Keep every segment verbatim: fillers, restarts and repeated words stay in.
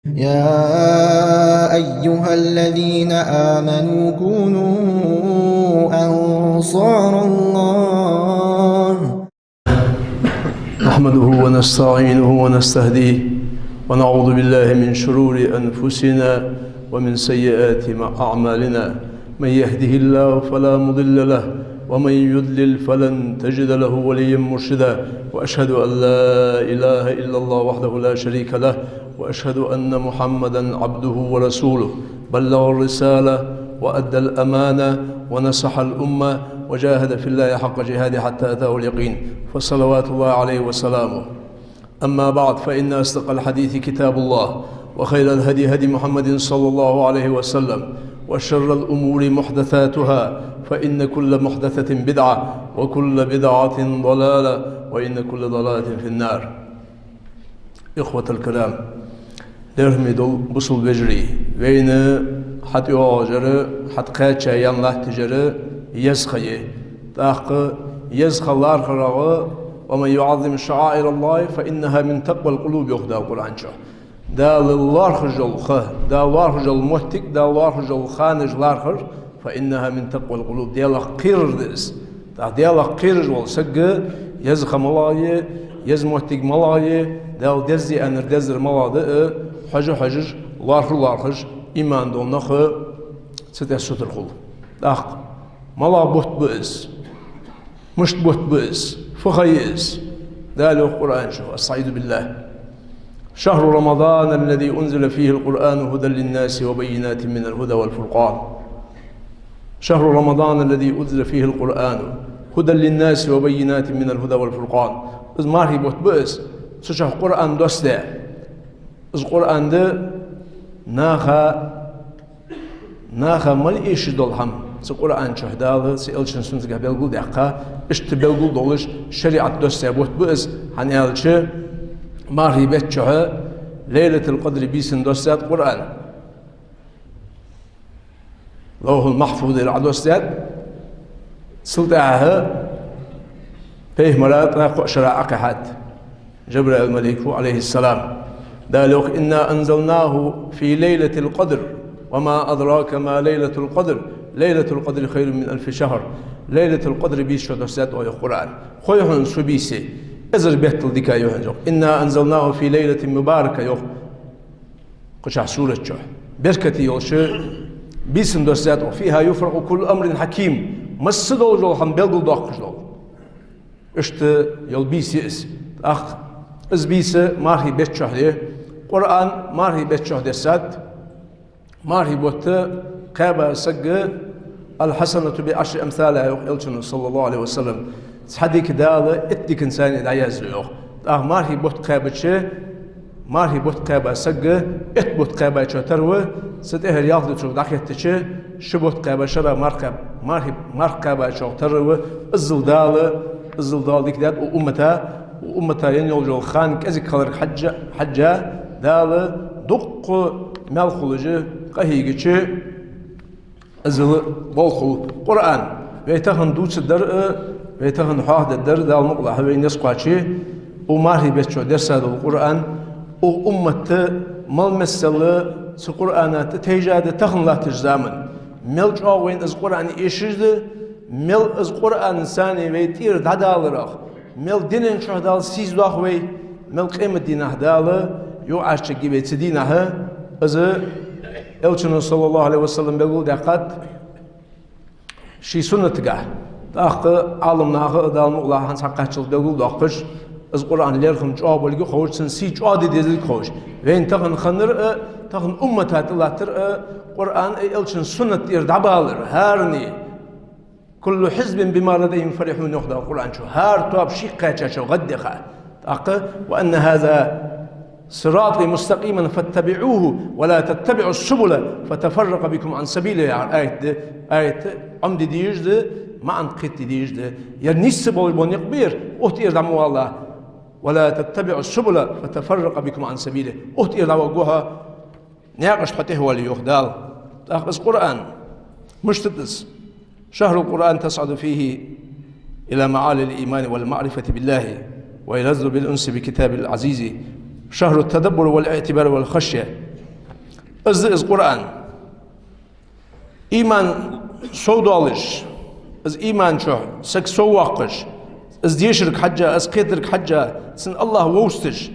يا أيها الذين آمنوا كونوا أنصار الله. نحمده ونستعينه ونستهديه، ونعوذ بالله من شرور أنفسنا ومن سيئات أعمالنا. من يهده الله فلا مضل له، ومن يضلل فلن تجد له وليا مرشدا. وأشهد أن لا إله إلا الله وحده لا شريك له، وأشهد أن محمدا عبده ورسوله، بلغ الرسالة وأدى الأمانة ونصح الأمة وجاهد في الله حق جهاده حتى أتاه اليقين، فصلوات الله عليه وسلامه. أما بعد، فإن أصدق الحديث كتاب الله، وخير الهدي هدي محمد صلى الله عليه وسلم، وشر الأمور محدثاتها، فإن كل محدثة بدعة، وكل بدعة ضلالة، وإن كل ضلالة في النار. إخوة الكرام، лерхӀаме дола бусалба вежарий, вайна хьатӀайоагӀаш яр, хьатӀакхаьча ян латташ яр еза ха я. ТӀаккха еза ха лархӀарах: «ومن يعظم شعائر الله فإنها من تقوى القلوب», йоах Дала Къуръан чу. Дала лоархӀаш йола ха, Дала лоархӀаш йола моттиг, Дала лоархӀаш йола ханаш лархӀар, «فإنها من تقوى القلوب», Даьлах кхерар да из. ТӀаккха Даьлах кхераш вола саг еза ха малагӀа я, еза моттиг малагӀа я, Дала деза аьннар дезар малагӀа да а хьожа-хьожаш, лоархӀа-лоархӀаш, иман дола нах цу тӀа сутара хул. ТӀаккха малагӀа бутт ба из? Мишта бутт ба из? Фу ха я из? Дала йоах Къуръан чу: أستعيذ بالله. شهر رمضان الذي أنزل فيه القرآن هدى للناس وبينات من الهدى والفرقان. شهر رمضان الذي أنزل فيه القرآن هدى للناس وبينات من الهدى والفرقان. Из мархий бутт ба из, цу чу Къуръан доссадаь. Из Къуръан да наха наха мел эшаш дола хӀама цу Къуръан чу Дала, цу Элчан суннатагахь белгалдаьккха, иштта белгалдолаш шариӀат доссадаь бутт ба из, хӀана аьлча мархий бетта чу Лайлатул-Къадр бийсан доссадаьд Къуръан. ЛовхӀул-Махьфузера Ӏодоссадаьд, цул тӀехьагӀа пайхамара тӀаккха кхо шера Ӏокхихьад. Джабраил малайко, Ӏалайхи ссалам. Дала йоах: إنا أنزلناه في ليلة القدر وما أدراك ما ليلة القدر ليلة القدر خير من ألف شهر. Лайлатул-Къадр бийса чу доссадаьд оаха, йоах Къуръан. Хой хьона цу бийса, эзар беттал дика я хьона, йоах. إنا أنزلناه في ليلة مباركة, йоах кхычахьа сурат чу. Беркате йолча бийсан доссадаьд оаха. فيها يفرق كل أمر حكيم. Масса долаш дола хӀама белгалдоаккхаш дола. Иштта йола бийса я из. ТӀаккха из бийса мархий бетта чу я. Къуръан мархий бетта чу дессад. Мархий бутт кхаьба сага: الحسنة بعشر أمثالها, йоах Элчано, صلى الله عليه وسلم. Цхьа дика Дала итт диканца дӀаязду, йоах. ТӀаккха мархий бутт кхаьбача, мархий бутт кхаьба сага итт бутт кхаьбачоа тара ва, цу тӀехьара ялх ди цунга дӀахеттача, ши бутт кхаьба шера марх кхаьб-, мархий, марх кхаьбачоа тара ва. Иззал Дала, иззал Дала дика даьд укх уммата, укх уммата енна йолаш йола хан кӀезига хиларга хьежжа, хьежжа, Дала дуккха маьл хулаш, къахьийгача, иззал болх хул. Къуръан вай тахан дувцаргдар а, вай тахан хьоахадергдар а, Дала мукъалахь, вай низ кхоаче, укх мархий бетта чу дерса дола Къуръан укх уммата мел миссел цу Къуръана тӀатайжа да тахан латтача заман. Мел чӀоагӀа вайна из Къуръан эшаш да, мел из Къуръан санна вай тӀера дӀадаларах, мел дунен чу Дала сийсаздоах вай, мел къематдийнахьа Дала юкъ Ӏочуерг вай цу дийнахьа, из Элчано, صلى الله عليه وسلم, белгалдаьккхад ший суннатагахь. ТӀаккха Ӏаламнаха а, Дала мукъалахь, хӀанз хьакхаччалца белгалдоаккхаш, из Къуръан лерхӀам чӀоагӀа болга ховш, цун сий чӀоагӀа де дезалга ховш. Вайна тахан хиннар а, тахан уммата тӀалаттар а Къуръан а, Элчан суннат тӀера дӀабалар, хӀаране. كل حزب بما لديهم فرحون, йоах Дала Къуръан чу. ХӀара тоаба шийх кхаьчачох гӀаддеха. ТӀаккха: وأن هذا صراطي مستقيما فاتبعوه ولا تتبعوا السبل فتفرق بكم عن سبيله, яхар аят да, аят Ӏомаде дезаш да, маӀан кхетаде дезаш да. Ер нийсса болаш бола никъ ба ер, укх тӀера дӀа ма вала. ولا تتبعوا السبل فتفرق بكم عن سبيله. Укх тӀера дӀавоагӀа хьо, наькъашта хьо тӀехвоале, йоах Дала. ТӀаккха из Къуръан мишта да из? شهر القرآن تصعد فيه إلى معالي الإيمان والمعرفة بالله ويلذ بالأنس بكتاب العزيز. شهر التدبر والاعتبار والخشية. Из да из Къуръан. Иман совдоалаш, из иман чу саг совваккхаш, из дешарга хьежжа, из кхетарга хьежжа, цун АллахӀ вовзийташ,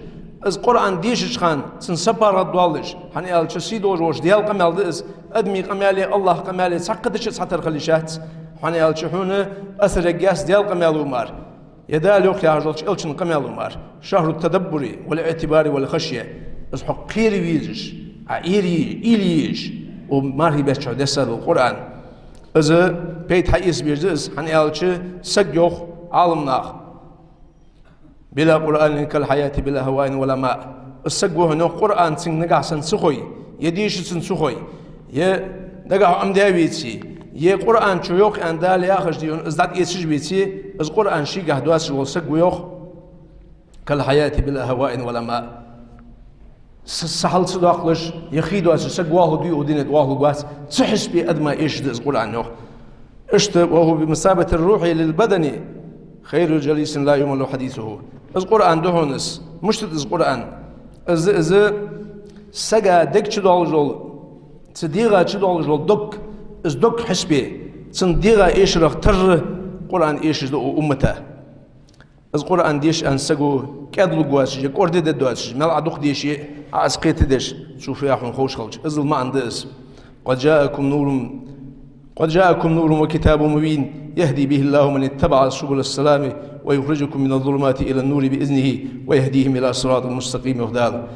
из Къуръан дешача хана цун сапаргӀат доалаш, хӀана аьлча сий долаш волча Даьла къамаьл да из, адамий къамаьли, АллахӀа къамаьли цхьаккха дича цхьатарра хила йиш яц, хӀана аьлча хьона асар ергьяц Даьла къамаьл ва мара. Е Дала йоах яхаш долча Элчан къамаьл ва мара: «شهر التدبر والاعتبار والخشية». Из хьо кхера везаш, Ӏа Ӏуйре езаш, уйла езаш, укх мархий бетта чу дессад из Къуръан. Из пайда хьаэца беза из, хӀана аьлча саг, йоах Ӏаламнаха: «بلا قرآن كالحياة بلا هواء ولا ماء». Из саг ва хьона, йоах, Къуръан цунга нагахьа санна ца хой, е деша цунна ца хой, е дагахьа Ӏомадаь веце, е Къуръан чу йоах аьнна Дала яхаш дий хьона, из дӀатӀаэцаш веце, из Къуръан шийгахьа доацаш вола саг ва, йоах, «كالحياة بلا هواء ولا ماء». Са-, сахьал ца доаккхалуш, е хий доацаш саг вахалу дий укх дунен тӀа, вахалургвац, цу хьисапе адама эшаш да из Къуръан, йоах. Иштта: «وهو بمثابة الروح للبدن خير جليس لا يمل حديثه». Из Къуръан да хьона из. Мишта да из Къуръан? Из, из сага дег чу доаллаш дола, цу дегӀа чу доаллаш дола дог, из дог хьисапе, цун дегӀа эшарах тарра Къуръан эшаш да укх уммата. Из Къуръан деша аьнна саго кӀаьдлургвоацаш, е кӀордадергдоацаш, мел Ӏа дукха деше а, Ӏа из кхетадеш, цо фу яхар ховш хилча. Иззал маӀан да из: «قد جاءكم نور، قد جاءكم نور وكتاب مبين يهدي به الله من اتبع سبل السلام ويخرجكم من الظلمات إلى النور بإذنه ويهديهم إلى صراط مستقيم», йоах Дала.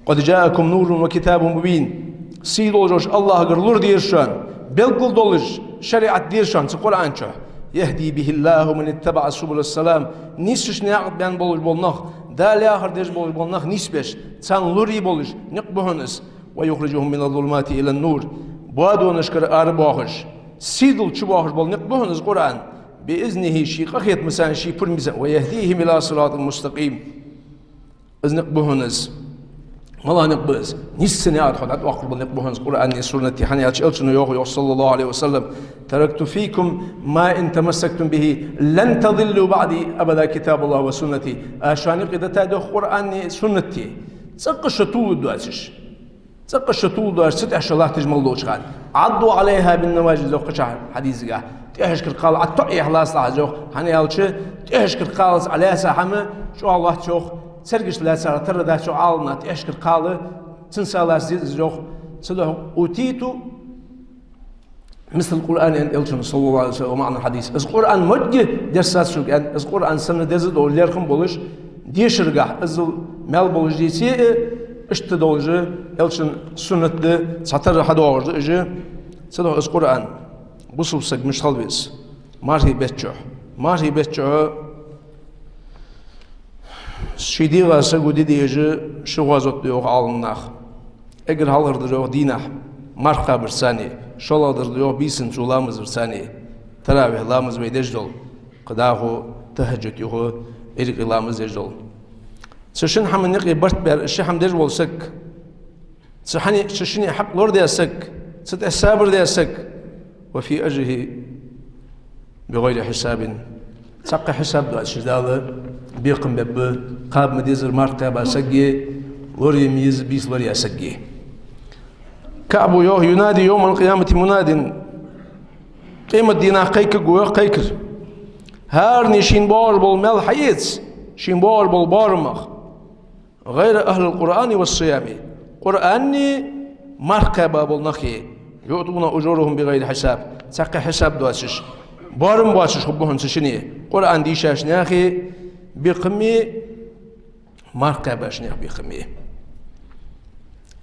«قد جاءكم نور وكتاب مبين». Сий долаш волча АллахӀагара нур деар шоана, белгала долаш шариӀат деар шоана цу Къуръан чу. «يهدي به الله من اتبع سبل السلام». Нийсача наькъа тӀа баьнна болаш бола нах, Дала яхар деш болаш бола нах нийсбеш, царна нур болаш никъ ба хьона из. «ويخرجهم من الظلمات إلى النور». Боадонашкара арабоахаш, сийдола чу боахаш бола никъ ба хьона из Къуръан. «بإذنه», ший къахетамца, ший пурамца. «ويهديهم إلى صراط مستقيم». Из никъ ба хьона из. МалагӀа никъ ба из? Нийсача наькъа тӀа хьо дӀатӀавоаккхаш бола никъ ба хьона из Къуръани суннати. ХӀана аьлча Элчано йоах, йоах, صلى الله عليه وسلم: «تركت فيكم ما إن تمسكتم به لن تضلوا بعدي أبدا، كتاب الله وسنتي». Аз шоана юкъе дитад, йоах, Къуръани суннати. ЦӀаккха шо тувларгдоацаш, цӀаккха шо тувларгдоацаш, цу тӀехьа шо латташ мел долча хана. «عضوا عليها بالنواجذ», йоах кхыча хьадисагахьа. ТӀехьашкара кхалла Ӏа тоӀ яхь лаца лахьа, йоах. ХӀана аьлча тӀехьашкара кхаллаца Ӏа лаьца хӀама чӀоагӀа лоац, йоах. Цергашта лаьцарах тарра дац, йоах Ӏаламнаха, тӀехьашкара кхалла, цунца лаьца деза из, йоах. Цудухьа «أوتيت مثل القرآن», аьннад Элчано, صلى الله عليه وسلم, маӀан хьадис. Из Къуръан могга дессад сога, аьннад, из Къуръан санна деза долаш, лерхӀам болаш, дешаргахьа иззал маьл болаш деце а, иштта долаш, Элчан суннат да, цхьатарра хьадоагӀаш да уж. Цудухьа из Къуръан бусалба саг мишта хила веза мархий бетта чу? Мархий бетта чу ший дегӀа саго де дезаш ши гӀазот да, йоах Ӏаламнаха. Эггара хьалхара дар, йоах, дийнахьа марха кхабарца цхьана, шоллагӀа дар да, йоах, бийсанна цо ламаз дарца цхьана, таравихь ламаз вай деш дола, кхы дӀахо тахӀаджуд, юха Ӏуйре ламаз деш дола. Цу шин хӀаман юкъе барт баьр, ши хӀама деш вола саг, цу хӀани-, цу шинне хьакъ лорадаь саг, цу тӀа сабар даь саг, «وفي أجره بغير حساب». Цхьаккха хьисаб доацаш Дала бекхам бергба кхаба ма деззара марха кхаьба саго, лорае ма еззара бийса лораяь саго. КаӀбо йоах: «ينادي يوم القيامة مناد». Къемата дийнахьа кхайкаргва, йоах, кхайкар: «ХӀаране шийна боагӀаш бола маьл хьаэца шийна боагӀаш бола боарамах». «غير أهل القرآن والصيام». Къуръани марха кхаьба бола нахи, «يعطون أجورهم بغير حساب». Цхьаккха хьисаб доацаш, боарам боацаш хургба хьона цу шинне. Къуръан дийшача наьха бекхаме, марха кхаьбача наьха бекхаме.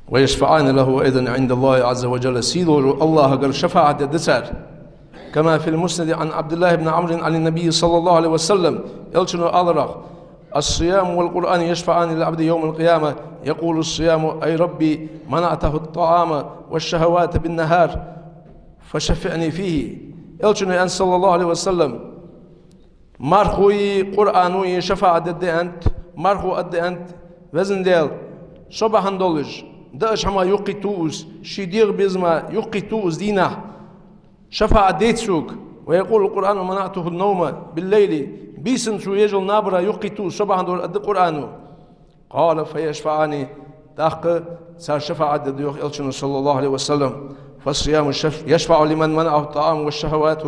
«ويشفعان له أيضا عند الله عز وجل». Сий долча АллахӀагара шафаӀат дергда цар. «كما في المسند عن عبد الله بن عمرو عن النبي صلى الله عليه وسلم». Элчано аьларах: «الصيام والقرآن يشفعان للعبد يوم القيامة، يقول الصيام: أي ربي، منعته الطعام والشهوات بالنهار، فشفعني فيه». Элчано аьннад, صلى الله عليه وسلم: «Мархои Къуръанои шафаӀат дергда, — аьннад, — мархо аргда, — аьннад, — Веза Даьла, со бахьан долаш даача хӀамах юхакхийттав из, ший дегӀа безама юхакхийттав из дийнахьа, шафаӀат дайта сога». «ويقول القرآن: منعته النوم بالليل». Бийсанна цо еш йола набара юхакхийттав из со бахьан долаш, аргда Къуръано. «قال: فيشفعان ТӀаккха цар шафаӀат дергда, йоах Элчано, صلى الله عليه وسلم: «فالصيام شف-، يشفع لمن منعه الطعام والشهوات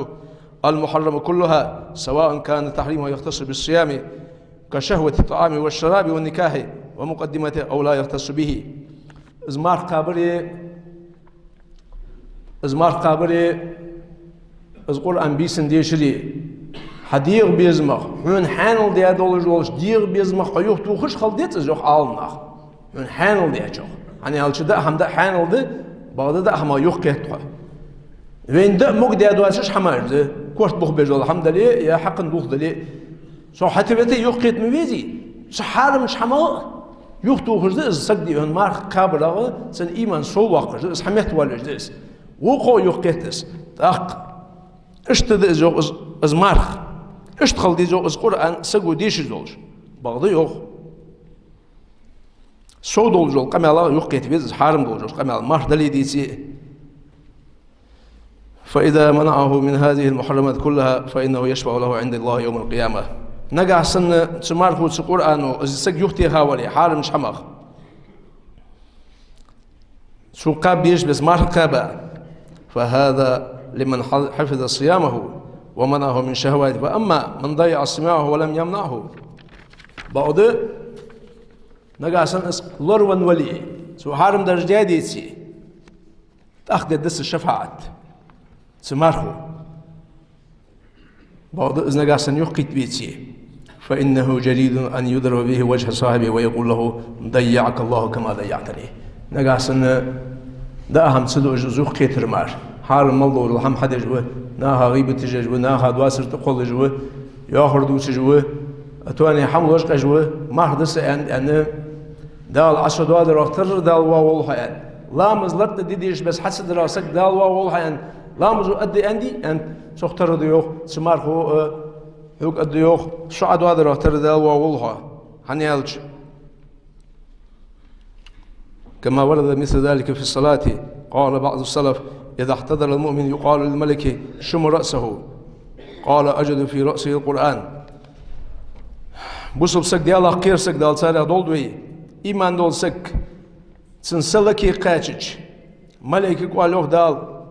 المحرمة كلها، سواء كان تحريمه يختص بالصيام كشهوة الطعام والشراب والنكاح ومقدمته أو لا يختص به». Из марха кхабаре, из марха кхабаре, из Къуръан бийсан дешаре, хьа дегӀа безамах, хьона хьаьнал даь долаш долча дегӀа безамах хьо юхатохаш хила деза из, йоах Ӏаламнаха. Хьона хьаьнал даьчох. ХӀана аьлча даа хӀама даа хьаьнал да, бакъда даа хӀамах юхакхет хьо. Вайна даа муг даь доацаш хӀамаш да, корта бух беш дола хӀама дале, е хьакхана дулх дале. Цох хьатӀавете юхакхета ма везий, цу хьарамча хӀамах юхатохаш да из саг, дий хьона, марха кхабарах цун иман совдоаккхаш да из, хьаметтавоалавеш да из. Вокхох юхакхет из. ТӀаккха иштта да из, йоах, из, из марха. Иштта хила деза, йоах, из Къуръан саго дешаш долаш. Бакъда, йоах, сов долаш дола къамаьлах юхакхета веза из, хьарам долаш дола къамаьл, марха дале а, деце а. «فإذا منعه من هذه المحرمات كلها فإنه يشفع له عند الله يوم القيامة». Нагахьа санна цу мархо, цу Къуръано из саг юхатеха вале хьарамча хӀамах, цо кхаба дезаш беса марха кхаьба, «فهذا لمن ح-، حفظ صيامه ومنعه من شهواته، وأما من ضيع صيامه ولم يمنعه». Бакъда, нагахьа санна из лоравенна вале, цо хьарам дараш даь деце, тӀаккха дергда цунна шафаӀат цу мархо. Бакъда из нагахьа санна юхакхийтта веце, «فإنه جدير أن يضرب به وجه صاحبه ويقال له: ضيعك الله كما ضيعتني». Нагахьа санна даа хӀама ца дуаш из юхакхетар мара, хьарам мел дола хӀама хьадеш ва, наха гӀийбаташ еш ва, наха доацар тӀакхоллаш ва, йоахар дувцаш ва, а тоне хӀама лочкъаеш ва, марха да са аьнна, аьнна, Дала Ӏа со доадарах тарра Дала воаволва хьо аьнна. Ламаз лартӀа де дезаш беса хьа ца дарах саг Дала воаволва хьо аьнна. Ламазо аргда аьннадий, аьнна, цох тарра да, йоах, цу мархо а, хьога аргда, йоах, со Ӏа доадарах тарра Дала воаволва хьо. ХӀана аьлча, «كما ورد مثل ذلك في الصلاة، قال بعض السلف: إذا احتضر المؤمن يقال للملك: شم رأسه، قال: أجد في رأسه القرآن». Бусалба саг, Даьлах кхера саг, Дала царех долда вай, иман дола саг, цун са лаке кхаьчача, малейкага оал, йоах, Дала: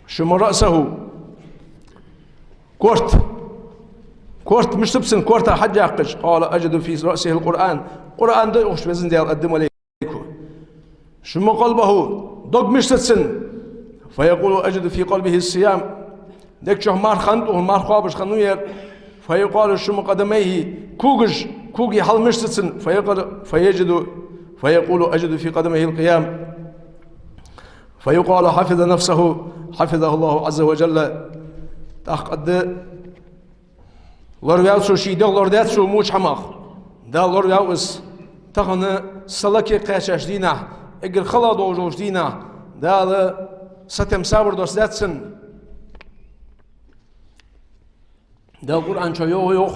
«شم رأسه». Корта. Корта мишта ба цун, корта хьадж а яьккхача, «قال: أجد في رأسه القرآن». Къуръан да, йоах, везан Даьла, аргда малейко. «شم قلبه». Дог мишта да цун? «فيقول: أجد في قلبه الصيام». Дег чу марха хиннад, марха кхоабаш хиннав ер. «فيقال: شم قدميه». Когаш, коги хьал мишта да цун? «فيقال: فيجد، فيقول: أجد في قدميه القيام». «فيقال: حفظ نفسه، حفظه الله عز وجل». ТӀаккха аргда: лораваьв цо, ший дегӀ лорадаьд цо воча хӀамах. Дала лораваьв из. Тахан са лаке кхаьчача дийнахьа, эггара хала долаш долча дийнахьа Дала сатем, сабар доссадаьд цунна. Дала Къуръан чу йоах, йоах: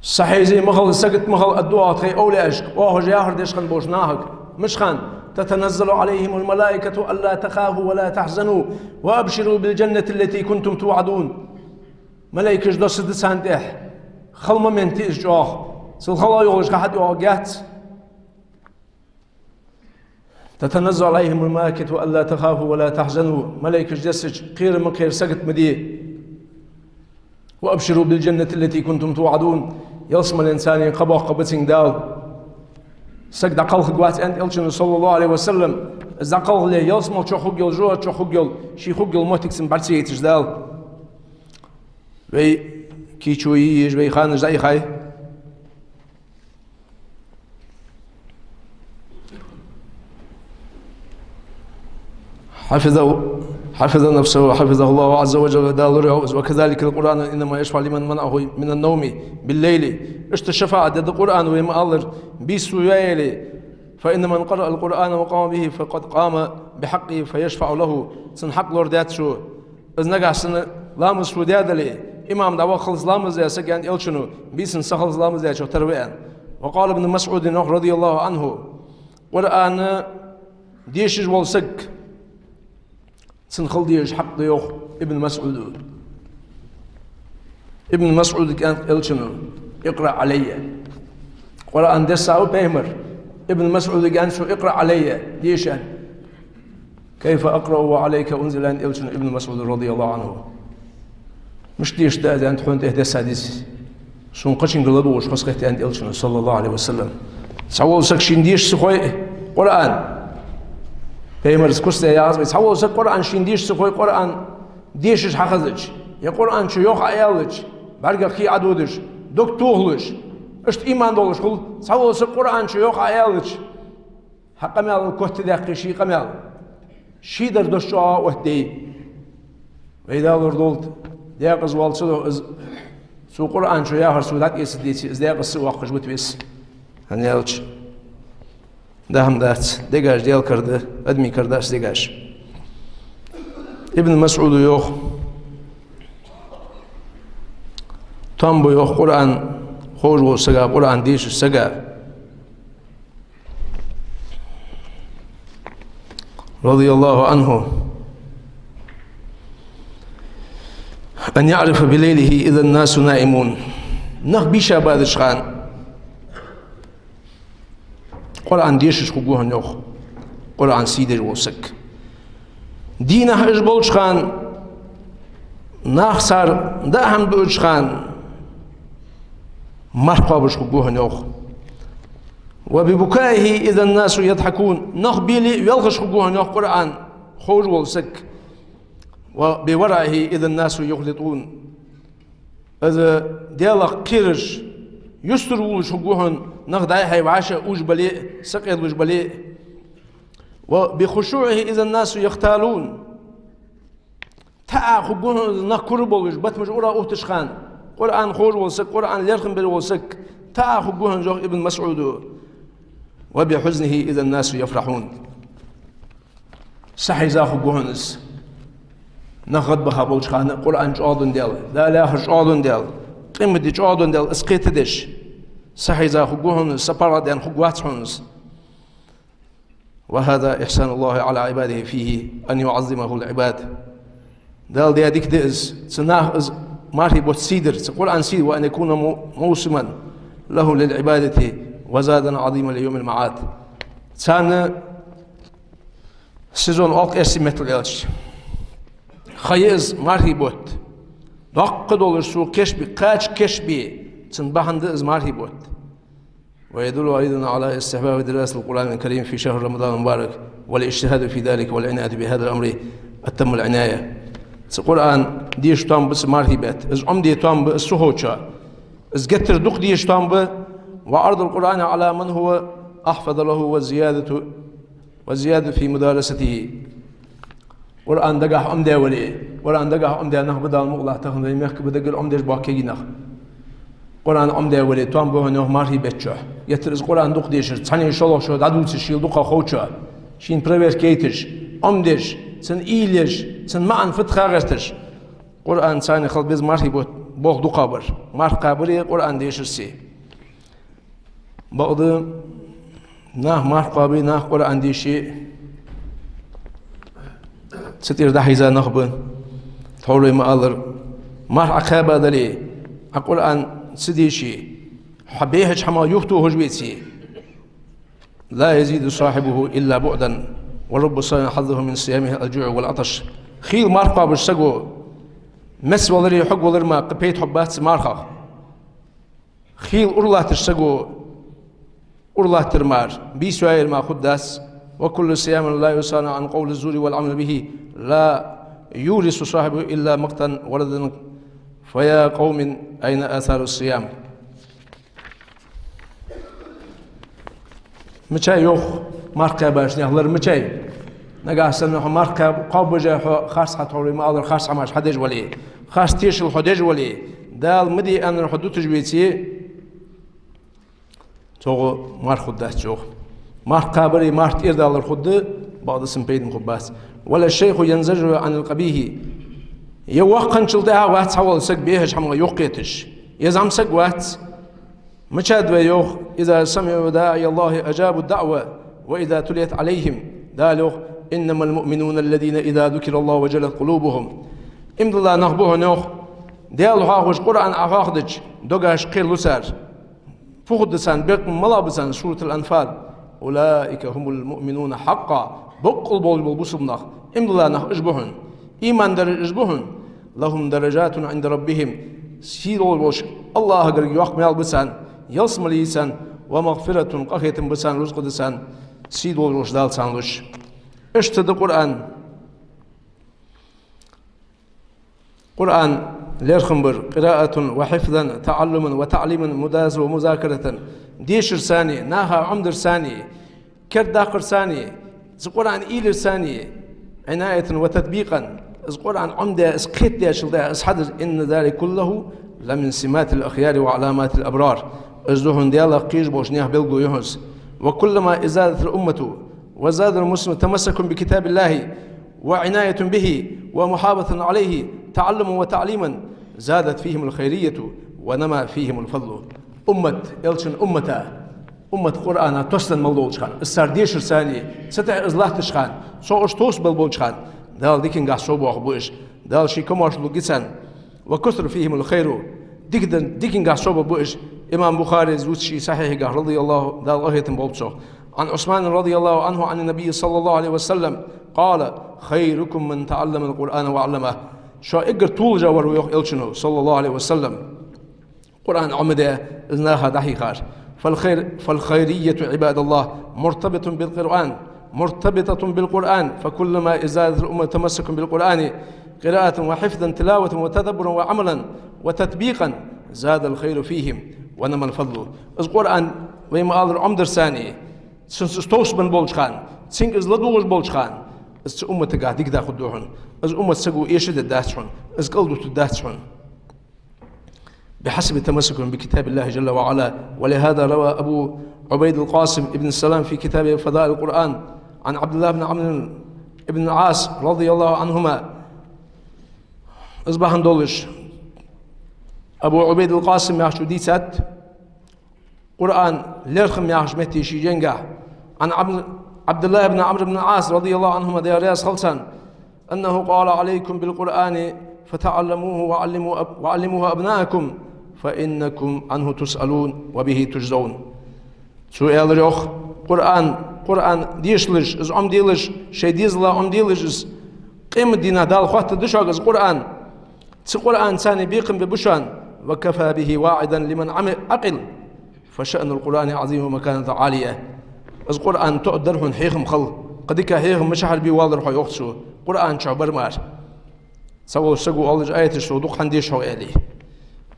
«Са хьийза ма хила, сагота ма хила, аддуа тхай овлияашка, оаха яхар деш хинна болча нахага». Мишта хинна? «تتنزل عليهم الملائكة ألا تخافوا ولا تحزنوا وأبشروا بالجنة التي كنتم توعدون». Малейкаш доссаргда царна тӀехьа. Хала момент я из чӀоагӀа. Цул хала йолаш ха хьатӀайоагӀаргьяц. «تتنزل عليهم الملائكة ألا تخافوا ولا تحزنوا». Малейкаш дессача, кхера ма кхера, сагота ма де. «وأبشروا بالجنة التي كنتم توعدون». Ялсмален царна кхаъ боаккхаргба цунга Дала. Саг дӀакхалхаргвац, аьннад Элчано, صلى الله عليه وسلم. Из дӀакхалхале, ялсмала чу хургйола, жожагӀата чу хургйола, ший хургйола моттиг цунна бӀарга ца яйташ Дала. Вай кийчо йиеш, вай ханаш дӀаихай. حفظه، حفظ نفسه، حفظه الله عز وجل، Дала лораваьв из. «وكذلك القرآن إنما يشفع لمن منعه من النوم بالليل». Иштта шафаӀат дергда Къуръано, вай ма аллара, бийса цо йоаяле. «فإن من قرأ القرآن وقام به فقد قام بحقه فيشفع له». Цун хьакъ лорадаьд цо. Из нагахьа санна ламаз цо даь дале, имам дӀаваххалца ламаз даь саг, аьннад Элчано, бийсан сахилца ламаз даьчох тара ва, аьнна. «وقال ابن مسعود رضي الله عنه». Къуръан дешаш вола саг, цунна хила дезаш хьакъ да, йоах Ибн МасӀуда. Ибн МасӀудага аьннад Элчано: «اقرأ علي». Къуръан дессав Пайхамара. Ибн МасӀудага аьннад цо: «اقرأ علي», деша. «كيف أقرأ وعليك أنزل؟» — аьннад Элчано Ибн МасӀуда, رضي الله عنه. «Мишта деша да аз, — аьннад, — хьона тӀа десса деза? Сона кхычунгара ладувгӀаш хоза хет», — аьннад Элчано, صلى الله عليه وسلم. Цхьавола саг шийна деша ца хой Къуръан. Пайхамара куц даь язбе, цхьавола саг Къуръан шийна деша ца хой, Къуръан дешаш хьахезача, е Къуръан чу йоах Ӏа аьлча, бӀаргах кий Ӏододаш, дог тохалуш, иштта иман долаш хул, цхьавола саг Къуръан чу йоах Ӏа аьлча, хьа къамаьл котдаьккхе ший къамаьл. Ший дар дош чӀоагӀа оттадий. Вай далур долда, декъаза вала ца дохе из, цу Къуръан чу яхар цо дӀатӀаэцаргдеце, из декъаза ца воаккхаш вита веза. ХӀана аьлча, дахьам дац, дегаш Даьла кара да, адамий кара дац дегаш. Ибн МасӀуда йоах: «Там ба, — йоах, — Къуръан ховш волча сага, Къуръан дешача сага, رضي الله عنه, أن يعرف بليله إذا الناس نائمون». Нах бийша бадача хана Къуръан дешаш хургва хьона, йоах, Къуръан сий деш вола саг. Дийнахьа уж болча хана, нах цар даа хӀама дуача хана, марха кхоабаш хургва хьона, йоах. «وببكائه إذا الناس يضحكون». Нах беле а велхаш хургва хьона, йоах, Къуръан ховш вола саг. «وبورعه إذا الناس يغلطون». Из Даьлах кхераш, юстара вувлаш хургва хьона, нах дӀай-хьай вӀашагӀувш бале а, сакъердалуш бале а. «وبخشوعه إذا الناس يختالون». ТаӀа хургва хьона из, нах кура болаш, батамаш ура увттача хана, Къуръан ховш вола саг, Къуръан лерхӀам беш вола саг, таӀа хургва хьона, йоах Ибн МасӀуда. «وبحزنه إذا الناس يفرحون». Сахьийза хургва хьона из, нах гӀадбаха болча хана, Къуръан чӀоагӀденна Даьла, Дала яхар чӀоагӀденна Даьла, къематди чӀоагӀденна Даьла, из кхетадеш. Сахьийза хургва хьона из, сапаргӀатдаьнна хургвац хьона из. «وهذا إحسان الله على عباده فيه أن يعظمه العباد». Дала даь дика да из, цу наха из мархий бутт сий дар, цу Къуръан сий, «وأن يكون مو-، موسما له للعبادة وزادا عظيما ليوم المعاد». Царна сезон оалаш эрсий меттала аьлча, ха я из мархий бутт. Доккха долаш цо кийчбе, кхача кийчбе, цун бахьан да из мархий бутт. «ويدل أيضا على استحباب دراسة القرآن الكريم في شهر رمضان المبارك والاجتهاد في ذلك والعناية بهذا الأمر أتم العناية». Цу Къуръан деша тоам ба цу мархий бетта, из Ӏомаде тоам ба из ца ховчоа. Из геттара дукха деша тоам ба: «وعرض القرآن على من هو أحفظ له والزيادة، والزيادة في مدارسته». Къуръан дагахьа Ӏомадаь вале, Къуръан дагахьа Ӏомадаь нах ба, Дала мукъ лахь, тахан вай мехка ба даггара Ӏомадеш бола кагий нах. Къуръан Ӏомадаь вале, тоам ба хьона, йоах, мархий бетта чу. Геттара из Къуръан дукха дешар, цхьанне шоллагӀчо дӀадувцаш, шийла дукха ховчоа, шийна проверка яйташ, Ӏомадеш, цун уйла еш, цун маӀан фатха гӀерташ. Къуръан царна хила беза мархий бутт, болх дукхагӀбар, марха кхабари Къуръан дешари. Бакъда, нах марха кхоабе, нах Къуръан деше, цу тӀера дӀахьийза нах ба. Тхьовра вай ма аллара, марха Ӏа кхаьба дале, Ӏа Къуръан ца деше, хьо бехача хӀамах юхатохаш веце, «لا يزيد صاحبه إلا بعدا، ورب صائم حظه من صيامه الجوع والعطش». Хийла марха кхоабаш саго мецвалари хьогвалари мара кхы пайда хургбац мархах. Хийла ура латташ саго ура латтар мара, бийса йоаяр мара хургдац. «وكل صيام لا يصان عن قول الزور والعمل به لا يورث صاحبه إلا مقتا وردا، فيا قوم أين آثار الصيام؟» Мичай, йоах, марха кхаьбача наьха лар мичай? Нагахьа санна хьо марха кхаьб-, кхоабаш а хьо харц хьа, тхьовра вай ма аллара, харц хӀамаш хьадеш вале, харц тешал хьо деш вале, Дала ма де аьннар хьо дуташ веце, цох марха хургдац, йоах. Марха кхабари марха тӀерадалар хургда, бакъда цун пайда хургбац. «ولا الشيخ ينزجر عن القبيح». Е воккханчул тӀехьа вац цхьавола саг бехача хӀамах юхакхеташ, е зӀамсаг вац. Мичад вай, йоах: «إذا سمعوا داعي الله أجابوا الدعوة وإذا تليت عليهم». Дала йоах: «إنما المؤمنون الذين إذا ذكر الله وجلت قلوبهم». Иман дола нах ба хьона, йоах, Даьла хьоахавеш, Къуръан Ӏохьоахадича, дегаш кхералу цар. Фу хургда царна, бекхам малагӀа ба царна, Суратуль-Анфал: «أولئك هم المؤمنون حقا». Боккъал болаш бола бусалба нах, иман дола нах уж ба хьона, иман дараш уж ба хьона. «لهم درجات عند ربهم». Сий долаш болаш, АллахӀагара йоккха маьл ба царна, ялсмале я царна, «ومغفرة», къахетам ба царна, рузкъа да царна, сий долаш болаш Дала царна луш. Иштта да Къуръан. Къуръан лерхӀам бар: «قراءة وحفظا، تعلما وتعليما، مدارسة ومذاكرة». Дешарца а, наха Ӏомадарца а, кердадаккхарца а, цу Къуръан ийларца а, «عناية وتطبيقا». Из Къуръан Ӏомаде, из кхетадечул тӀехьагӀа из хьадар: «إن ذلك كله لمن سمات الأخيار وعلامات الأبرار». Из да хьона Даьлах кхераш болаш наьха белгало я хьона из. «وكلما ازدادت الأمة وازداد المسلمون تمسكا بكتاب الله وعناية به ومحافظة عليه تعلما وتعليما زادت فيهم الخيرية ونما فيهم الفضل». Уммат, Элчан уммата, уммат Къуръана тоссаденна мел долча хана, из цар дешарца а, цу тӀа из латтача хана, цо уж товсабелла болча хана, Дала дикангахьа совбоахаргба уж, Дала ший камаьршал гуц царна. «وكثر فيهم الخير». Дикан-, дикангахьа совбаргба уж. Имам Бухарис дувц ший Сахьихьагахьа, رضي الله, Дала къахетам болба цох: «عن عثمان رضي الله عنه عن النبي صلى الله عليه وسلم قال: خيركم من تعلم القرآن وعلمه». Шоай эггара толашагӀвар ва, йоах Элчано, صلى الله عليه وسلم, Къуръан Ӏомаде, из наха дӀахьехар. «فالخير، فالخيرية عباد الله مرتبطة بالقرآن، مرتبطة بالقرآن، فكلما ازدادت الأمة تمسكا بالقرآن قراءة وحفظا تلاوة وتدبرا وعملا وتطبيقا زاد الخير فيهم ونما الفضل». Из Къуръан, вай ма аллара, Ӏомадарца а, цунца из товсабенна болча хана, цунга из ладувгӀаш болча хана, из цу умматагахьа дика да хургда хьона. Из уммат саго эшадергдац хьона, из кӀалдутаргдац хьона. بحسب تمسكهم بكتاب الله جل وعلا. ولهذا روى أبو عبيد القاسم بن سلام في كتابه فضائل القرآن عن عبد الله بن عمرو بن العاص رضي الله عنهما. Из бахьан долаш Абу Ӏубайдул Къасим яхачо дийцад, Къуръан лерхӀам яхача метте ший жайнагахьа, عن عبد، عبد الله بن عمرو بن العاص رضي الله عنهما, Даьла раьза хилва царна, أنه قال: عليكم بالقرآن فتعلموه وعلموا أب-، وعلموه أبناءكم فإنكم عنه تسألون وبه تجزون. Цо аьлар, йоах: Къуръан, Къуръан дешалаш, из Ӏомаделаш, шоай дезала Ӏомаделаш из. Къематдийнахьа Дала хоаттаргда шуга из Къуръан. Цу Къуръанца а бекхам бергба шоана. وكفى به واعظا لمن عم-، عقل. فشأن القرآن عظيم ومكانته عالية. Из Къуръан тоъаргдар хьона хьехам хила. Кхы дика хьехам мичахьара бе воаллар хьо, йоах цо. Къуръан чу бар мара. Цхьаволча саго оалаш, аяташ цо дукха хӀана деш хьо, аьле.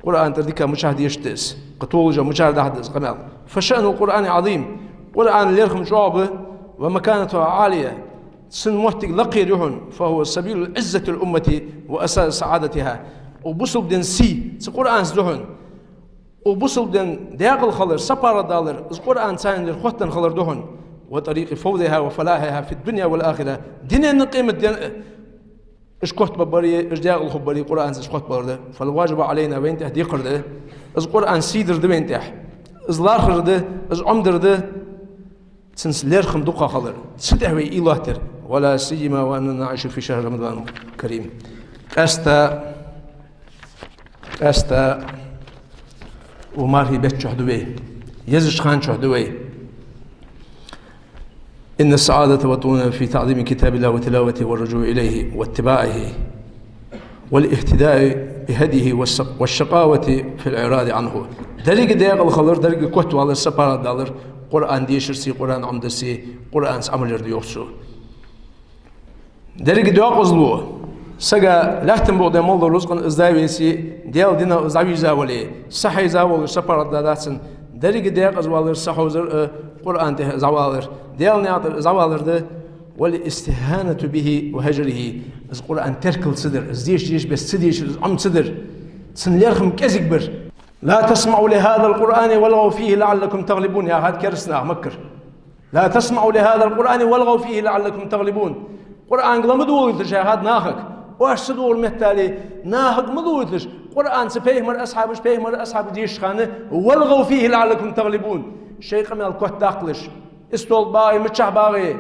Къуръан тӀара дика мичахьа дешаргда из? Кхы толаш мичара дахьаргда из къамаьл? فشأن القرآن عظيم. Къуръан лерхӀам чӀоагӀа ба, ومكانته عالية. Цун моттиг лакхера я хьона, فهو سبيل عزة الأمة وأساس سعادتها. Укх бусалба дина сий цу Къуръанца да хьона. Укх бусалба дина даькъала хилар, сапаргӀатдалар, из Къуръанца а хоттаденна хилар да хьона. وطريق فوزها وفلاحها في الدنيا والآخرة. Дунен а, къематден а. Уж котбаргбари, уж даькъала хургбари Къуръанца уж котбалар да. فالواجب علينا, вайна тӀа декхар да из Къуръан сий дар да вайна тӀа. Из лархӀар да, из Ӏомадар да. Цунца лерхӀам дукха хилар, цу тӀа вай уйла лоаттар, ولا سيما وأننا نعيش في شهر رمضان الكريم. Къаьстта, къаьстта укх мархий бетта чухь да вай, езача хана чухь да вай. إن السعادة والطمأنينة في تعظيم كتاب الله وتلاوته والرجوع إليه واتباعه والاهتداء بهديه والس-، والشقاوة في الإعراض عنه. Деррига даькъала хилар, деррига котвалар, сапаргӀатдалар Къуръан дешарца, Къуръан Ӏомадарца, Къуръанца Ӏамал ярца да, йоах цо. Деррига декъазло, сага лаьттан букъа тӀа мел дола рузкъан из дӀавеце, Даьла динах из дӀавийрза вале, са хьийза волаш сапаргӀатдаь дац цун. Деррига декъазвалар, са хьовзар а, Къуръан тӀа из дӀавалар, Даьла наькъа тӀара из дӀавалар да. والاستهانة به وهجره. Из Къуръан теркал ца дар, из деша дешаш беса ца дешар, из Ӏома ца дар, цун лерхӀам кӀезига бар. لا تسمعوا لهذا القرآن والغوا فيه لعلكم تغلبون, яхад кераста наха Маккара. لا تسمعوا لهذا القرآن والغوا فيه لعلكم تغلبون. Къуръанга ла ма дувгӀийталаш, яхад нахага. Оаш ца дувгӀача меттел нахага ма дувгӀийталаш. Къуръан цу пайхамара асхьабаша, пайхамара асхьабаша дешача хана, والغوا فيه لعلكم تغلبون. Шоай къамаьл котдаккхалаш. Истол тӀа багӀе, миччахьа багӀе.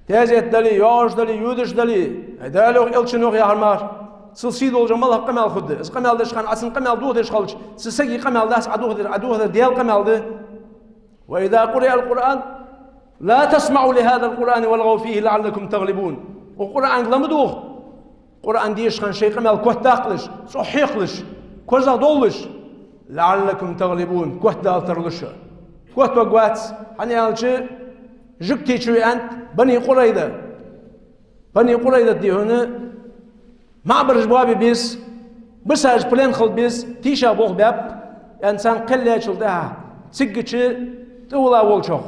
Тезет дале, йоагӀаш дале, йодаш дале, ай Дала йоах, Элчано йоах яхар мара. Цул сий долаш малагӀа къамаьл хургда? Из къамаьл деш хана, Ӏа цун къамаьл дохадеш хилча, цу сага къамаьл дац Ӏа дохадер, Ӏа дохадер Даьла къамаьл да. وإذا قرئ القرآن لا تسمعوا لهذا القرآن والغوا فيه لعلكم تغلبون. Укх Къуръанга ла ма доха. Къуръан дешача хана шоай къамаьл котдаккхалаш, цӀогӀа хьекхалаш, корзагӀдовлалаш. لعلكم تغلبون, котдала тарлу шо. Котваргвац, хӀана аьлча жугтий чу веант Бани Къурайза. Бани Къурайза дий хьона, маӀбараш боабе беза, бисаш плен хила беза, тийшаболх баьб, аьнна царна кхел яьчул тӀехьагӀа, цигача тӀавала волчох,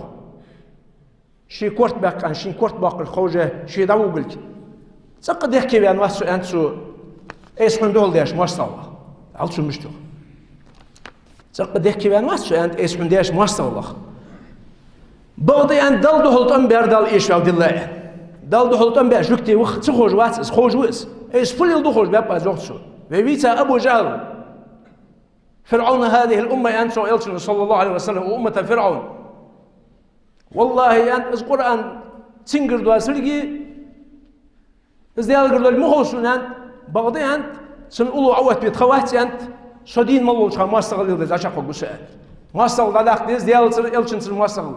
ший корта баьккха, ший корта баккхар ховш, ше дӀавугаргва. ЦӀаккха дехке ваьнна вац со, аьннад цо, айса хьона духьал деш моастагӀал вах. Хьал цу муштух. ЦӀаккха дехке ваьнна вац со, аьннад, айса хьона деш моастагӀал вах. Бакъда, аьннад, Далла духьал тӀом баьр Дала эшаваьв дилла, аьннад. Далла духьал тӀом баьр жугтий вац, ца ховш вац из, ховш ва из. Айса фулел духьал баьб аз, йоах цо. Вай вийца Абу ЖахӀл. فرعون هذه الأمة, аьннад цо Элчано, صلى الله عليه وسلم, ва уммата ФирӀавн. ВаллахӀи, аьннад, из Къуръан цунгара доацилга, из Даьлагара долга ма хов сона, аьннад, бакъда, аьннад, цун уллув Ӏоотта вита ха вац, аьннад, со дийна мел волча хана моастагӀал леладе дӀачакхваргва со, аьннад. МоастагӀал дӀадаккха деза, Даьлацара, Элчанцара моастагӀал.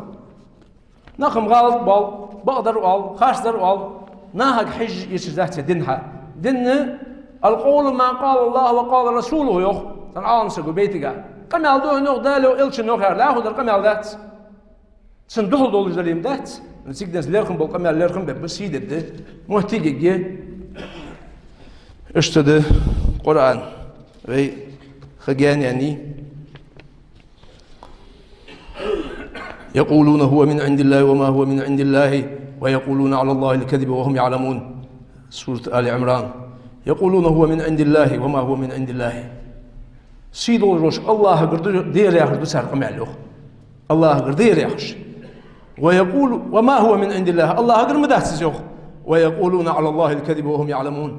Нах-м гӀалат боал, бакъдар оал, харцдар оал, нахага хьежаш эшаш дац дин хьа. Дин القول ما قال الله وقال رسوله, йоах цхьан Ӏаламсаго байтага. Къамаьл да хьона, йоах, Дала йоах, Элчано йоах яхар, дӀахо дар къамаьл дац. Цунна духьал долаш дале-м дац, но цига денз лерхӀам бола къамаьл лерхӀам бергба, сий дергда, моттиг ергья. Иштта да Къуръан, вай ха гаьна яьннай. يقولون هو من عند الله وما هو من عند الله ويقولون على الله الكذب وهم يعلمون. سورة آل عمران. يقولون هو من عند الله وما هو من عند الله. Сий долаш волча АллахӀагара да ер яхаш да цар къамаьл, йоах. АллахӀагара да ер яхаш. ويقول وما هو من عند الله, АллахӀагара ма дац из, йоах. ويقولون على الله الكذب وهم يعلمون.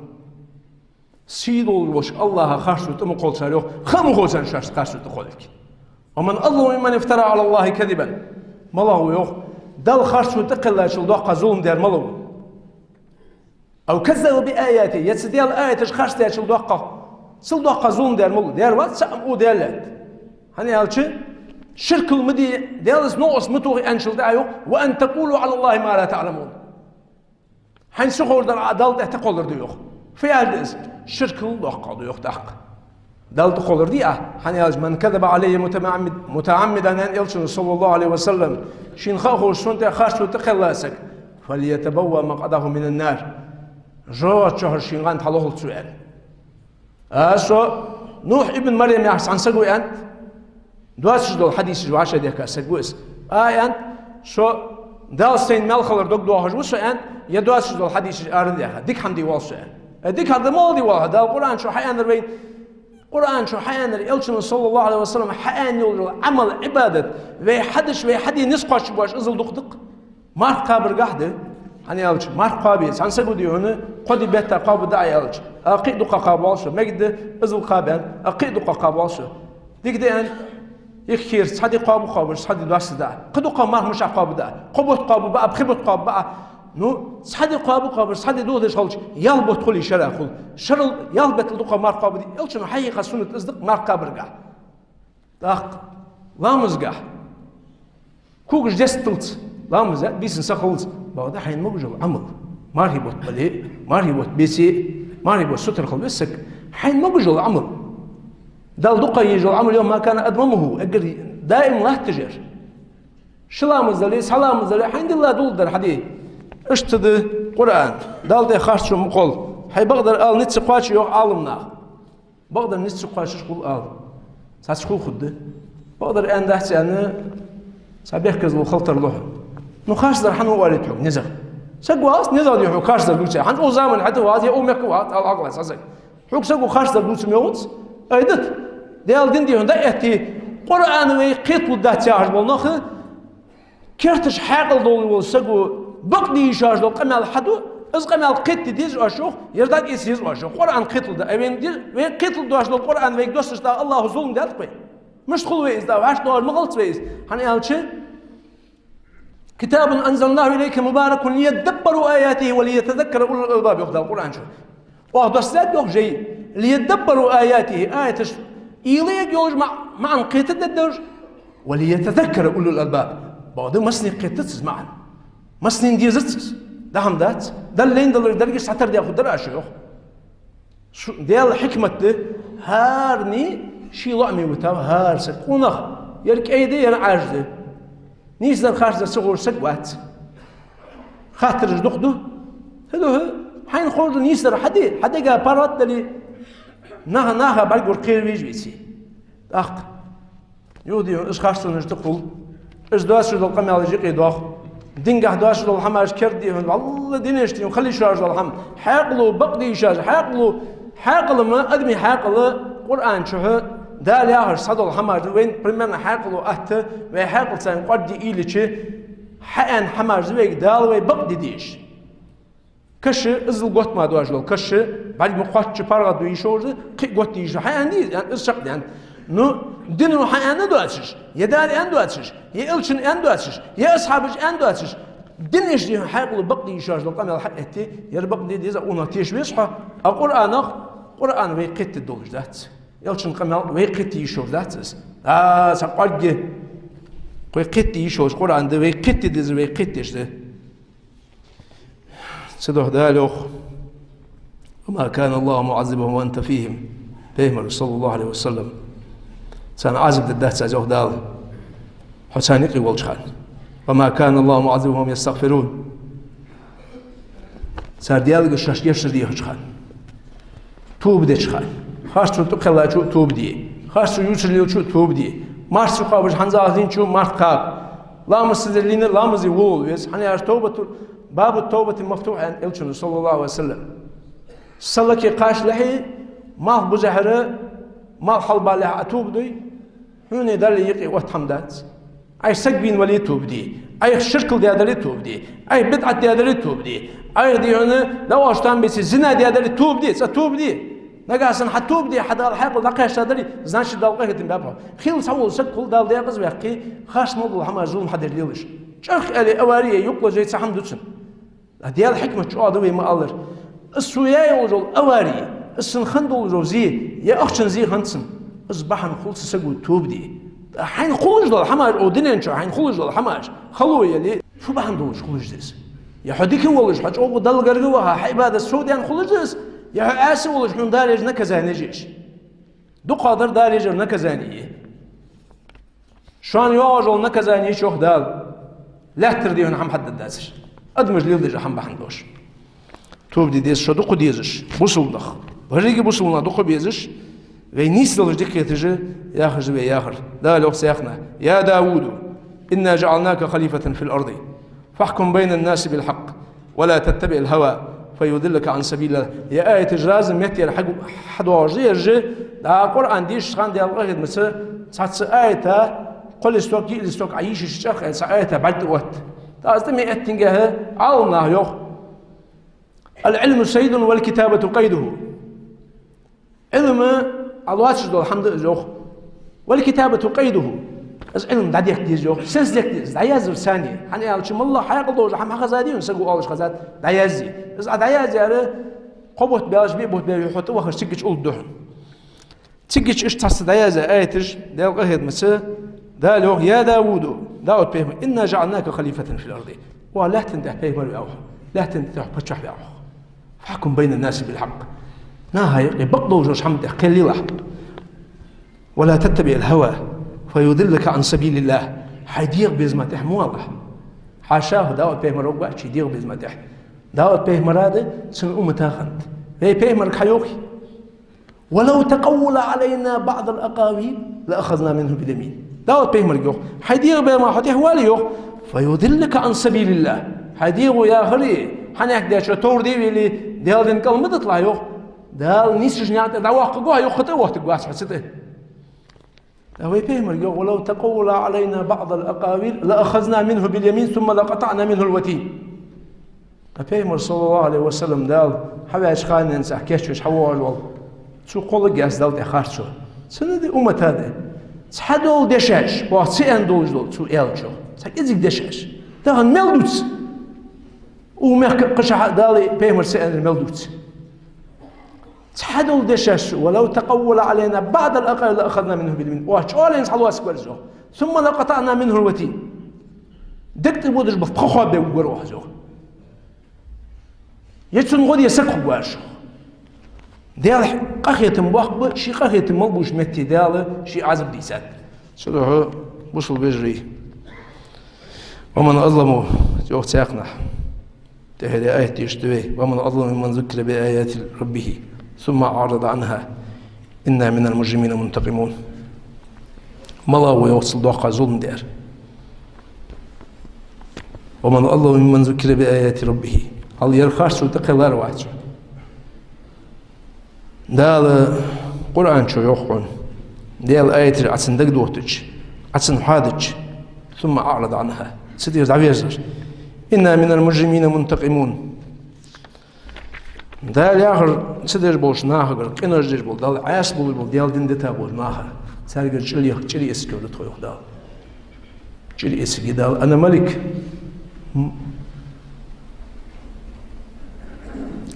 Сий долаш волча АллахӀа харцо тӀа ма кхолл цар, йоах, ха ма хов царна шоашта харцо тӀакхолларг. ومن أظلم ممن افترى على الله كذبا. МалагӀа ва, йоах, Далла харцо тӀакхеллачул доккха зулам даьр малав? أو كذب بآياته, е цу Даьла аяташка харц даьчул доккха, цул доккха зулам даьр малав? Даьр вац цхьаккха ма даьллад. ХӀана аьлча, ширк ма де, Даьлаца новкъост ма тоха аьнначул тӀехьагӀа, йоах, وأن تقولوا على الله ما لا تعلمون. Хьайна ца ховр дар Ӏа Далла тӀа тӀакхоллар да, йоах. Фу аьлча да из? Ширкал доккхагӀа да, йоах, тӀаккха. Далла тӀакхоллар дий Ӏа? ХӀана аьлча, من كذب علي متعمد, متعمدا, аьннад Элчано, صلى الله عليه وسلم, шийна ха а ховш сона тӀа харцо тӀакхелла саг, فليتبوأ مقعده من النار. ЖӀоагӀача чухьара шийна гӀанд хьалохалда цо, аьннад. А, со Нухь ибн Марьям яхаш цхьан саго аьннад, доацаш дола хьадисаш вӀашагӀдехка саг ва из. А, аьннад, со Дала сайна маьл хилар дог доахаш ва со, аьннад, е доацаш дола хьадисаш арадаьха, дика хӀама де воал со, аьннад. Э, дика хӀама да малагӀа де воал хьо? Дала Къуръан чу хьааьннар вайна. Къуръан чу хьааьннар, Элчано, صلى الله عليه وسلم, хьааьнна йола Ӏамал, Ӏибадат, вай хьадеш, вай хьаде низ кхоачаш боацаш, иззал дукха да-кх. Марха кхабаргахьа да. ХӀана аьлча, марха кхоабе, цхьан саго дий хьона, кхо ди бетта кхоабаргда Ӏа аьлча, а кхы а дукха кхаба воал со, мегаргда, иззал кхаба, аьннад, а кхы а дукха кхаба воал со. Дика да, аьннад, юххера цхьа ди кхоаба кхоабаш, цхьа ди доастаргда Ӏа. Кхы дукха марха мишта кхоабаргда Ӏа? Кхо бутт кхоабаргба Ӏа, пхи бутт кхоабаргба Ӏа. Ну, цхьа ди кхоаба кхоабаш, цхьа ди дохадеш хилча, ялх бутт хул шера хул. Шерал ялх беттал дукха марха кхоабаргда. Элчан хьайийха суннат из да-кх марха кхабаргахьа. ТӀаккха ламазгахьа. Когаш десталца, ламаз яь бийсан сахиллалца, бакъда хьайна могаш йола Ӏамал. Мархий бутт бале, мархий бутт беце, мархий бутт сутара хила веза саг. Хьайна могаш йола Ӏамал. Далла дукха езаш йола Ӏамал, йоах, ما كان أدومه, эггара даим латташ яр. Ши ламаз дале, цхьа ламаз дале, хьайна дилла дулларгдар хьаде. Иштта да Къуръан, Далла тӀа харцо ма кхолл. Хьай бакъдар ала низ ца кхоаче, йоах Ӏаламнаха. Бакъдар низ ца кхоачаш хул ала. Цхьацца хул хургда. Бакъдар аьнна дац аьнна, цхьа бехказло хила тарлу хьона. Ну, харцдар хӀана ва оалийта хьога низагӀа? Саг валац, низагӀа дий хьога харцдар дувцар. ХӀанз укх заман хьатӀа валац, е укх мехка валац, ала Ӏокхалла цхьа саг. Хьога саго харцдар дувца мегӀац? Ай, дита. Даьла дин дий хьона дӀаэтте, Къуръан вай кхеталургдац яхаш бола нах, керташ хьаькъал долаш вола саго бакъде йиш йоацаш дола къамаьл хьаду, из къамаьл кхетаде деза оаш, йоах, е дӀаэца деза оаш, йоах. Къуръан кхеталургда. Ай вайна де-, вай кхеталургдоацаш дола Къуръан вайга доссаш да, АллахӀа зулам даьд-кх вайна. Мишта хул вай из, да, вӀаштӀехьа ма гӀалт вай из. ХӀана аьлча, كتاب أنزلناه إليك مبارك ليدبروا آياته وليتذكر أولو الألباب, йоах Дала Къуръан чу. Оаха доссадаьд йоах жай: «ليدبروا آياته», аяташ уйла йолаш, ма-, маӀан кхетадергдолаш, «وليتذكر أولو الألباب». Бакъда массане кхетац из маӀан. Массанена дезац из. Дахьам дац. Далла лайна далар дерригаш цхьатарра дехудар аша йоах. Шу-, Даьла хьикмат да, хӀаране ший лоӀаме витав хӀара саг. Къонах, ер кӀай да, ер Ӏаьржа да. Нийсдар харцдар ца ховш саг вац. Хаттараш дукха ду. ХӀа ду, хӀа? Хьайна ховш да нийсдар хьаде, хьа дега паргӀата дале, наха, наха бӀаргагур кхера веза веце. ТӀаккха юха дий хьона, из харцонаш тӀакхувл. Из доацаш дола къамаьлаш юкъе доах. Дингахьа доацаш дола хӀамаш керда дий хьона, валлахӀи, динаш дий хьона, хила йиш йоацаш дола хӀама. Хьаькъало бакъде йиш яц, хьаькъало, хьаькъал-м, адама хьаькъал Къуръан чухь Дала яхаш цхьадола хӀамаш да, вайна примерно хьаькъало атта, вай хьаькъал царна кӀоаргде ийлача, хьааьнна хӀамаш да вайга Дала вай бакъде дезаш. Каша, иззал готта ма доацаш дола каша, бӀарг ма кхоаччача паргӀата де йиш йолаш да, кхы а готта де йиш, хьааьнна дий из, аьнна, из чакхденна. Ну, дино хьааьнна доацаш, е Дала аьнна доацаш, е элчано аьнна доацаш, е асхьабаша аьнна доацаш, динаш дий хьона, хьаькъало бакъде йиш йоацаш дола къамаьл хьаэтте, ер бакъде деза, укхунах теша веза хьо, а Къуръанах, Къуръан вай кхетаде долаш дац. Элчан къамаьл вай кхетаде йиш йолаш дац из. А, са кӀоарга. Вай кхетаде йиш йолаш Къуръан да, вай кхетаде дезар вай кхетадеш да. Цудухьа Дала йоах: «وما كان الله معذبهم وأنت فيهم». Пайхамар, саллаллахӀу Ӏалайхи ва саллам, царна Ӏазап дергдац Аз, йоах Дала, хьо царна юкъе волча хана. «وما كان الله معذبهم وهم يستغفرون». Цар Даьлагара шоашта гешт дехача хана. Тоба деча хана. Харцо тӀакхеллачо а тоба де. Харцо ювцаш лелачо а тоба де. Марха ца кхоабаш хӀанзалца динчо марха кхаба. Ламаз ца деш лийнар ламазе волавала веза. ХӀана аьлча, «توبة، باب التوبة مفتوح», аьннад Элчано, саллаллахӀу Ӏалайхи ва саллам. Са лаке кхачалехьа, малх бузахьара, малх хьалбалалехьа Ӏа тоба дой, хьона Далла юкъе отта хӀама дац. Ӏайха саг вийна вале тоба де. Ӏайха ширкал даь дале тоба де. Ӏайха бидӀат даь дале тоба де. Ӏайха дий хьона, дӀаоалаш там беце, зина даь дале тоба де, цкъа тоба де. Нагахьа санна хьа тоба де, хьа Дала хьаькъал дӀакхаьчад дале, значит, Дала къахетам баьб хьох. Хийла цхьавола саг хул, Дала декъаза ваьккхе, харц мел дола хӀамаш, зулам хьадар лелаш. ЧӀоагӀа аьле, аварий, юкъе жай цхьа хӀама дувцаш. А Даьла хьикмат чӀоагӀа да вай ма аллара. Из цо яь йолаш йола аварий, из цун хинна долаш йола зе, е ахчан зе хиннад цун, из бахьан хул цу саго тоба де. Хьайна хулаш дола хӀамаш, укх дунен чу хьайна хулаш дола хӀамаш, хало яле, фу бахьан долаш хулаш да из? Е хьо дика волаш, хьо чӀоагӀа Далла гарга ваха, хьа Ӏибадат совдаьнна хулаш да из, е хьо Ӏаьса волаш, хьона Дала еш наказани еш. Дукхагӏдар Дала еш наказани. Шоана йоагӏаш йола наказани я, йоах Дала. Лаьттара дий хьона хӏама хьадаь дацар. Адамаша леладеш хӏама бахьан долаш. Тоба де деза шо дукха дезаш, бусалба нах. Беррига бусалба нах дукха безаш, вай нийсдалаш дика хеташ, яхаш вай яхар. Дала йоах цхьаннахьа: «يا داود إنا جعلناك خليفة في الأرض». «فاحكم بين الناس بالحق ولا تتبع الهوى فيضلك عن سبيل الله». Ер аяташ разный меттера хьаг-, хьадоагӏаш да ераш, дӏа Къуръан дешаш хана Даьла къахетамца, цхьацца аята, кхо листок, йиъ листок ӏайийшача чӏоагӏа цхьа аята бӏарга тӏаотт. Тӏаккха тӏа ма эттингехьа, Ӏаламнаха йоах: «العلم صيد والكتابة قيده». Ӏилма ӏа лоацаш дола хӏама да из, йоах. «والكتابة قيده». Из Ӏилма дӏадехка деза, йоах. Сенца дехка деза? Дӏаяздар царна. Хӏана аьлча, моллагӏа хьаькъал долаш хӏама хьахеза дий хьона, саго оалаш хезад, дӏаязъе. Из ӏа дӏаязъяьр, кхо бутт баьлча, биъ бутт баьлча, хьо тӏавахача цигача улларгда хьона. Цигача иштта цхьацца дӏаяздаь аяташ, Даьла къахетамца, Дала йоах: «يا داود», Дауд пайхамар, «إنا جعلناك خليفة في الأرض». Ва лаьттан тӏа пайхамар ваьв хьо. Лаьттан тӏа паччахь ваьв хьо. «فاحكم بين الناس بالحق». Наха юкъе бакъдолча хӏаман тӏа кхел лелахь. «ولا تتبع الهوى فيضلك عن سبيل الله». Хьай дегӏа безама тӏа ма валахь. Хьаша, Дауд пайхамар варгвац ший дегӏа безама тӏа. Дауд пайхамара да, цун уммата хиннад. Вай пайхамарга хьайоах: «ولو تقول علينا بعض الأقاويل لأخذنا منه باليمين». Дауд пайхамарга йоах: хьай дегӏа безама хьо тӏа вале, йоах, «فيضلك عن سبيل الله». Хьай дегӏо яхар, хьанехк дечо товр де веле, Даьла дина кӏал ма диталахь, йоах. Дала нийсача наькъа тӏа дӏавоаккхаргва хьо, юха тӏаоттаргвац хьо цу тӏа. Вай пайхамарга йоах: «ولو تقول علينا بعض الأقاويل لأخذنا منه باليمين ثم لقطعنا منه الوتين». Пайхамар, саллаллахӏу ӏалайхӏи ва саллам, Дала хьаваьча ханенца кийчвеш хьавоагӏаш вола, цо кхолларгьяц Далла тӏа харцо. Цунна да, уммата да. Цхьадола дешаш, боху, ца аьнна долаш дола, цо аьлча, цхьа кӏезига дешаш. Тахан мел дувц. Укх мехка кхычахьа Дала, пайхамара ца аьннар мел дувц. Цхьадола дешаш: «ولو تقول علينا بعض الأقاويل لأخذنا منه باليمين». Оаха чӀоагӀа лаьца хьалоацаргвар из, йоах. «ثم لقطعنا منه الوتين». Дег тӀа бодаш бола пхи хоа бергвар оаха из, йоах. Е цунна гӀо де саг хургвар из, йоах. Даьла къахетам боккха ба, ший къахетам мел болча метте Дала ший Ӏазап дийцад. Цудухьа, бусалба вежарий, «ومن أظلم», йоах цхьаннахьа. ТӀехьара аят дешаш да вай: «ومن أظلم ممن ذكر بآيات ربه ثم أعرض عنها إنا من المجرمين منتقمون». Мала ва, йоах, цул доккха зулам даьр? «ومن أظلم ممن ذكر بآيات ربه». Хьал ер харцо тӀакхеллар вац. Дала Къуръан чу йоах хьона: Даьла аяташ Ӏа цунна дагадоттача, Ӏа цунна хьадача, «ثم أعرض عنها», цу тӀера дӀаверзар. «إنا من المجرمين منتقمون». Дала яхар ца деш болча нахагара, къинош деш бола, Далла Ӏаьса болаш бола, Даьла дин дита болча наха, царгара чӀир ях-, чӀир эцаргйолаш да тхо, йоах Дала. ЧӀир эцаргья Дала. «أنا الملك».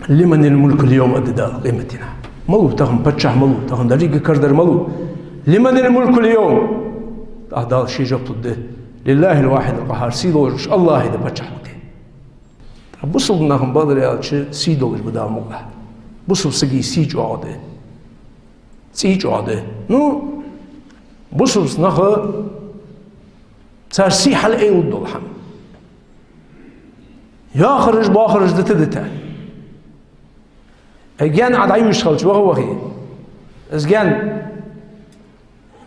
«لمن الملك اليوم», аргда Дала къематдийнахьа. Малув тахан паччахь, малув тахан деррига карадар, малув? «لمن الملك اليوم». ТӀаккха Дала ший жоп лургда: «لله الواحد القهار», сий долаш волча АллахӀа да паччахьалкхе. Бусалба наха, бакъдар аьлча, сий долаш ба Дала мукъалахь. Бусалба сага сий чӀоагӀа да, цӀий чӀоагӀа да. Ну, бусалба наха, цар сий хьалъайла дола хӀама. Йоахараш, боахараш дита-дита. Э, гаьна Ӏа дӀаювш хилча, ваха-вахе, из гаьна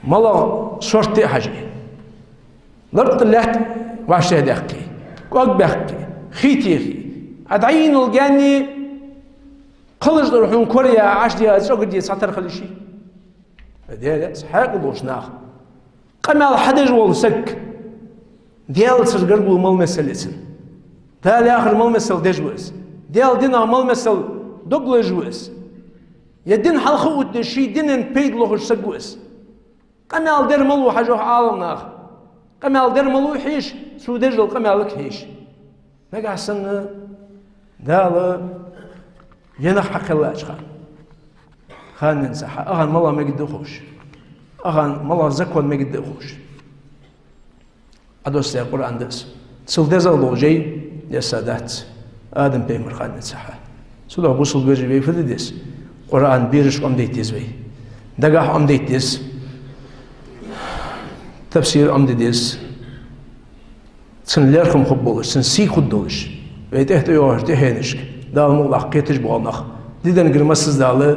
малагӀа сорта я хьажа. Лартта лаьтта вӀаштӀехьдаьккхе, кӀоаг баьккхе, хий техе, Ӏа дӀайийна йола гаьна кхалаш дар хьона кораяь, Ӏаш де, цӀогара де цхьатарра хила йиш я? Даьла, хьаькъал долча наха. Къамаьл хьадеш вола саг, Даьлацара гаргало мел миссел я цун. Дала яхар мел миссел деш ва из. Даьла динах мел миссел дог луш ва из. Е дин хьалха а оттадеш, ший дина пайда лохаш саг ва из. Къамаьл дер малув хьажа, йоах Ӏаламнаха. Къамаьл дер малув хьежаш, цо деш дола къамаьлага хьежаш. Нагахьа санна Дала енах хьакхеллача хана, ханненца хьа, ахана малагӀа мегаргда ховш, ахана малагӀа закон мегаргда ховш, Ӏодоссадаь Къуръан да из. Цул дезагӀа дола жай дессадац Адам пайхамара ханненца хьа. Цудухьа, бусалба вежарий, вай фу де деза? Къуръан берашка Ӏомадайта деза вай. Дагахьа Ӏомадайта деза. Тафсир Ӏомаде деза. Цун лерхӀам хургболаш, цун сий хургдолаш, вай тӀехьа тӀайоагӀача тӀехьенашка Дала мукъалахь кхеташ бола нах, диденагара массаза Дала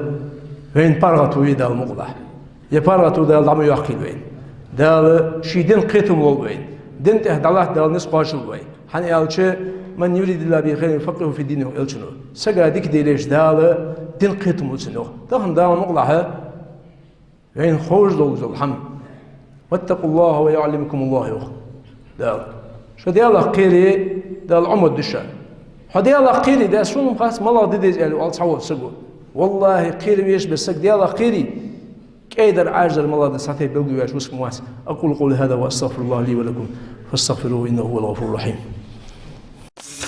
вайна паргӀато е Дала мукъалахь. Е паргӀато Дала дӀа ма йоаккхийла вайна. Дала ший дина кхетам лолба вайна. Дина тӀа дӀалатта Дала низ кхоачалба вай. ХӀана аьлча: «من يرد الله به خيرا يفقهه في الدين», йоах Элчано. Сага дика де лелача Дала дина кхетам лу цунна, йоах. Тахан Дала мукъалахь вайна ховш долаш дола хӀама. «واتقوا الله ويعلمكم الله», йоах Дала. Шо Даьлах кхера, Дала Ӏомаду шо. Хьо Даьлах кхера, да, сона-м хац, малагӀа де деза аьле оал цхьаволча саго. ВаллахӀи, кхера везаш бе саг Даьлах кхера, кӀайдар, Ӏаьржар малагӀа да цхьатайпа белгалвеш вуск ма вац. أقول قولي هذا وأستغفر الله لي ولكم فاستغفروه إنه هو الغفور الرحيم.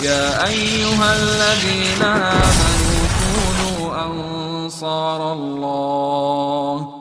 يا أيها الذين آمنوا كونوا أنصار الله.